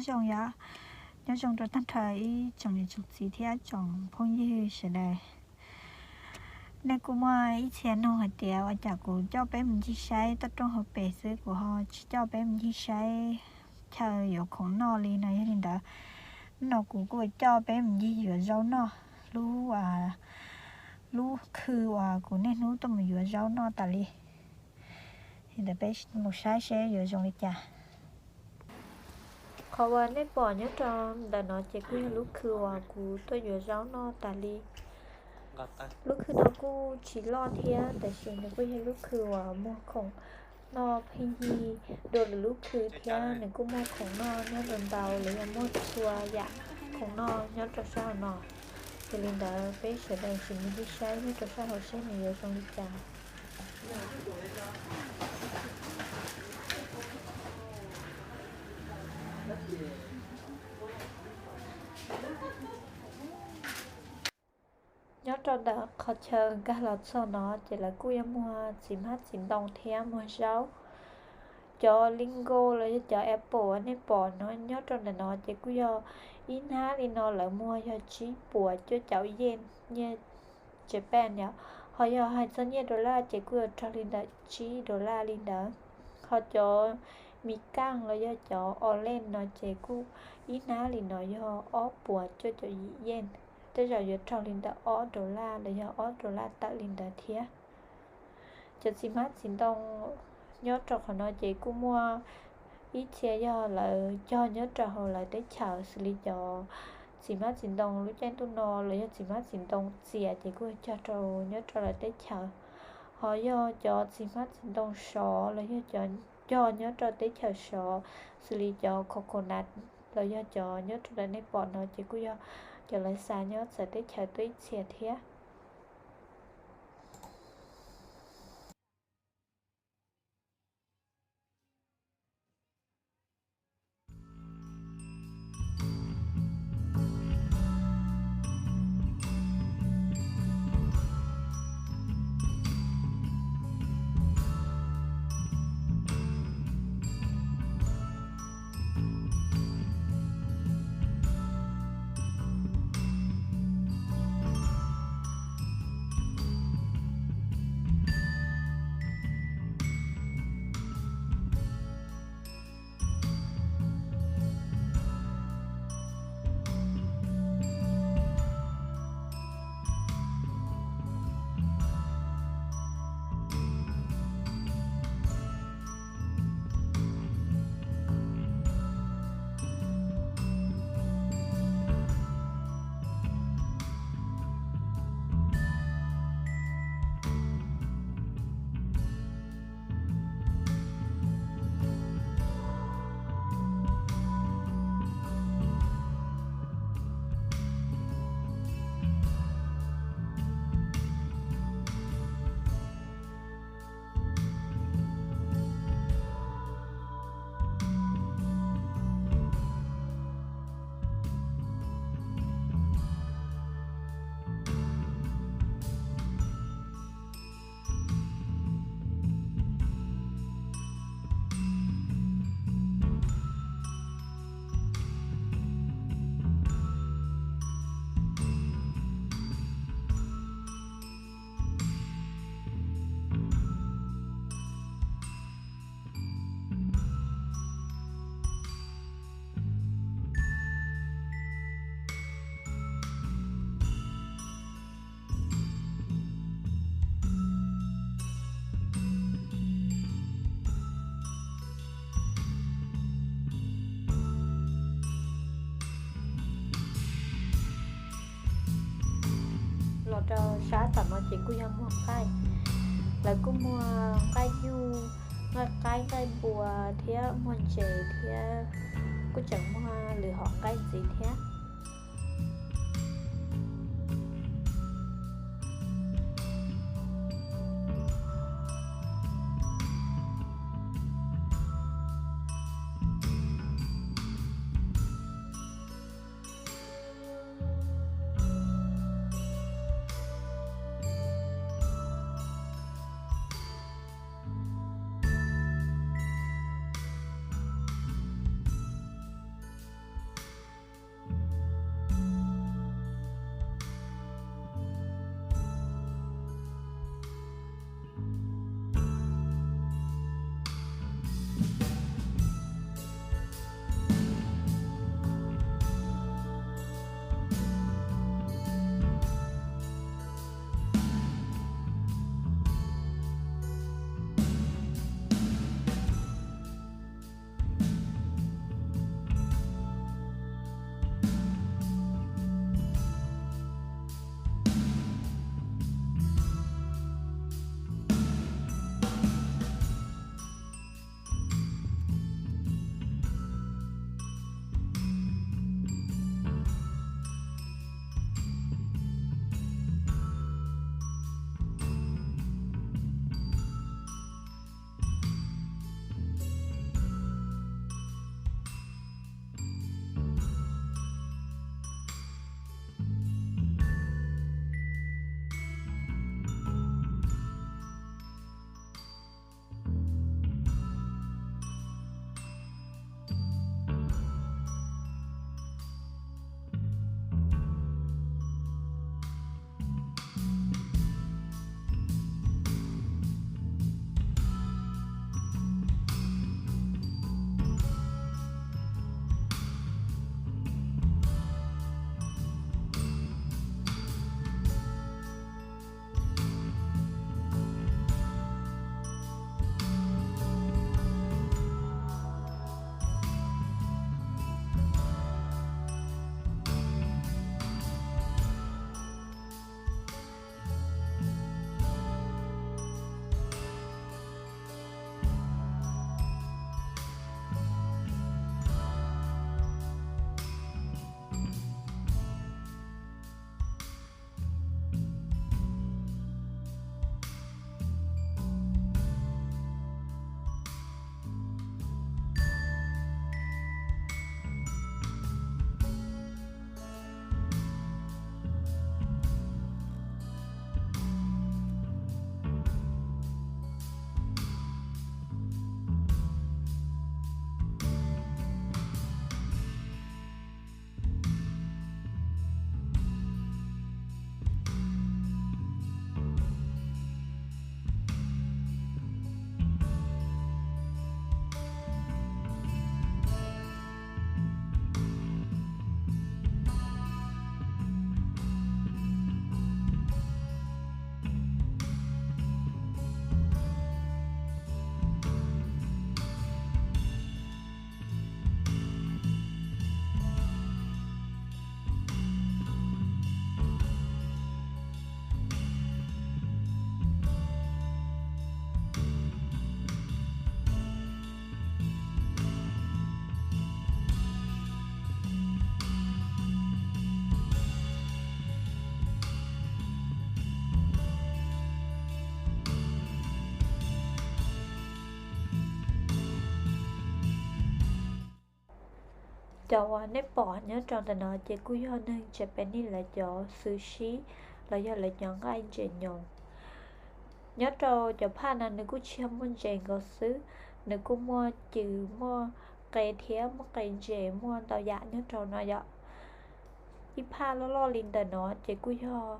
Zoo yog, nyob zoo rau tag nrho ib tsoom niam tsoom txiv thiab tsoom phooj ywg sawv daws. Nej kuj muaj ib txhia nug hais tias ua cas kuv coj peb mus ncig saib toj roob hauv pes xwb, kuv ho tsis coj peb mus ncig saib chaw yuav khoom noj li no. Yog li ntawd, hnub no kuv kuj coj peb mus ncig yuav zaub noj, lub, lub khw uas kuv niaj hnub tuaj mus yuav zaub noj tas li. Li ntawd peb mus saib seb yuav zoo li cas. Qhov uas nej pom nyob rau ntawm no ces kuj yog lub khw uas kuv tuaj yuav zaub noj tas li. Lub khw no kuj tsis loj thiab, tab sis nws kuj yog lub khw uas muag khoom noj pheej yig dua lwm lub khw thiab nws kuj muag khoom noj nyob ntau ntau los yog muag txhua yam khoom noj nyob rau sab hauv no. Ces li ntawd peb sawv daws sim mus ncig saib nyob rau sab hauv seb nws yuav zoo li cas. Nyob rau ntawm qhov chaw nkag los txog no ces lawv kuj yuav muag txiv hmab txiv ntoo thiab muag zaub. Cov li nkauj los yog cov apple uas nej pom no nyob rau ntawm no ces kuj yog ib hnab li no lawv muag yog tsib puas cuaj caum yej nyiaj Japan yom. Ho yog hais txog nyiaj dollar ces kuj yuav raug li ntawm tsib dollar li ntawd. Ho cov mis kaj los yog cov orange no ces kuj ib hnab li no yog ob puas cuaj caum yim yej, tej zaum yuav raug li ntawm ob dollar los yog ob dollar tawm li ntawd thiab. Cov txiv hmab txiv ntoo nyob rau qhov no ces kuj muaj ib txhia yog lawv cog nyob rau hauv lawv teb chaws xws li cov txiv hmab txiv ntoo lub caij ntuj no los yog txiv hmab txiv ntoo txias ces kuj cog rau nyob rau lawv teb chaws. Ho yog cov txiv hmab txiv ntoo sov los yog cov cog nyob rau teb chaws sov xws li cov coconut los yog cov nyob rau ntawm nej pom no ces kuj yog cov lawv xa nyob txawv teb chaws tuaj ib txhia thiab. Los rau sab tom no ces kuj yog muag nqaij. Lawv kuj muag nqaij nyuj, nqaij qaib, nqaij npua thiab muag ntses thiab kuj tseem muag lwm hom nqaij ntxiv thiab. Cov uas nej pom nyob rau ntawm no ces kuj yog neeg Japanese lawv cov xwm sib los yog lawv cov nqaij ntses nyoos. Nyob rau cov phaj no nws kuj tsis yog muaj ntses nkaus xwb, nws kuj muaj cws, muaj qe thiab muaj qe ntses, muaj ntau yam nyob rau no yom. Ib phaj loj loj li ntawm no ces kuj yog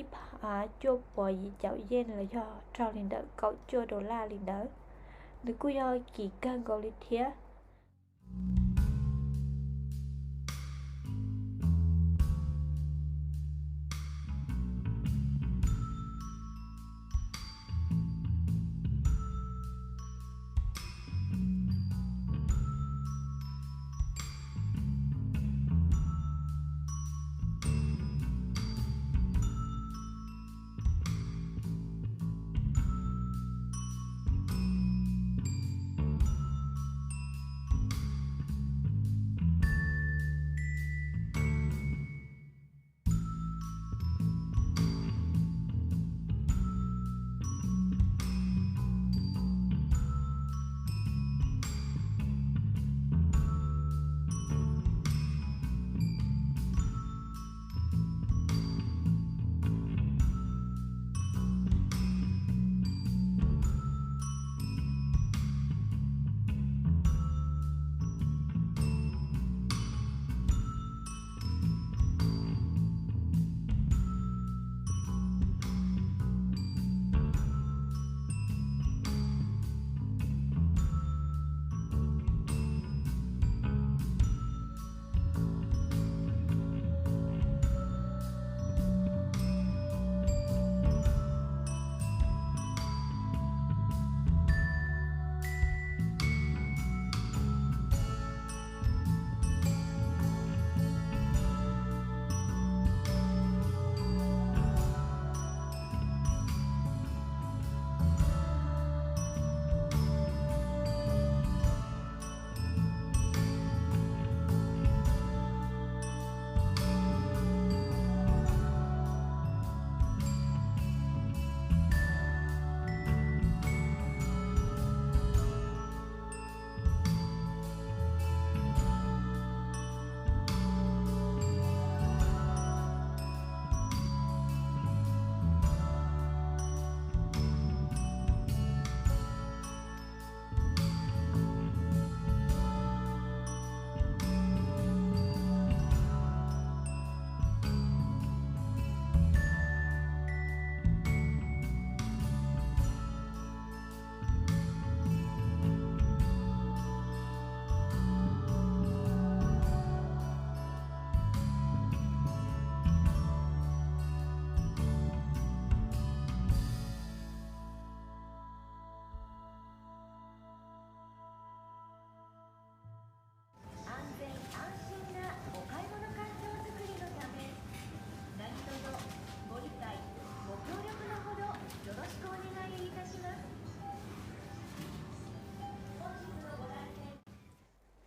ib phav cuaj puas yim caum yen los yog raug li ntawm kaum cuaj dollar li ntawd. Nws kuj yog kim kawg nkaus li thiab.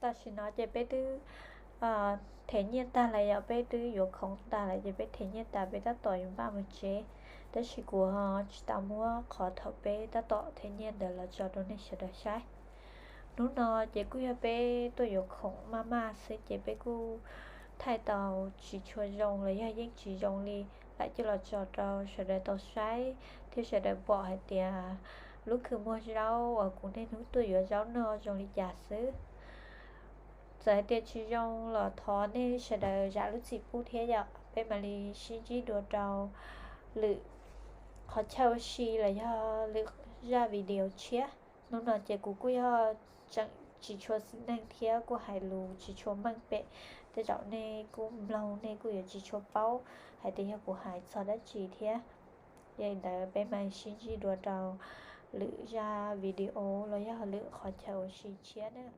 Tam sim no ces peb twb them nyiaj tag lawm, yog peb twb yuav khoom tag lawm ces peb them nyiaj tas peb tab tom yuav npaj mus tsev. Tab sis kuv tsis tau muab qhov thaum peb tab tom them nyiaj ntawd los tso rau nej sawv daws saib. Hnub no ces kuj yog peb tuaj yuav khoom maj maj xwb ces peb kuj thaij tau tsis tshua zoo los yog yeej tsis zoo li, lam coj los tso rau sawv daws tau saib thiab sawv daws pom hais tias lub khw muag zaub uas kuv niaj hnub tuaj yuav zaub no zoo li cas xwb. Txawm hais tias tsis zoo los thov nej sawv daws zam lub txim pub thiab yom, peb mam li sib ntsib dua rau lwm qhov chaw ua si los yog lwm zaj video tshiab. Hnub no ces kuv kuj yog tseem tsis tshua xis neej thiab kuj hais lus tsis tshua meej pem, tej zaum nej kuj mloog nej kuj yuav tsis tshua paub hais tias yog kuv hais txog dab tsi thiab. Yog li ntawd peb mam sib ntsib dua rau lwm zaj video los yog lwm qhov chaw ua si tshiab na.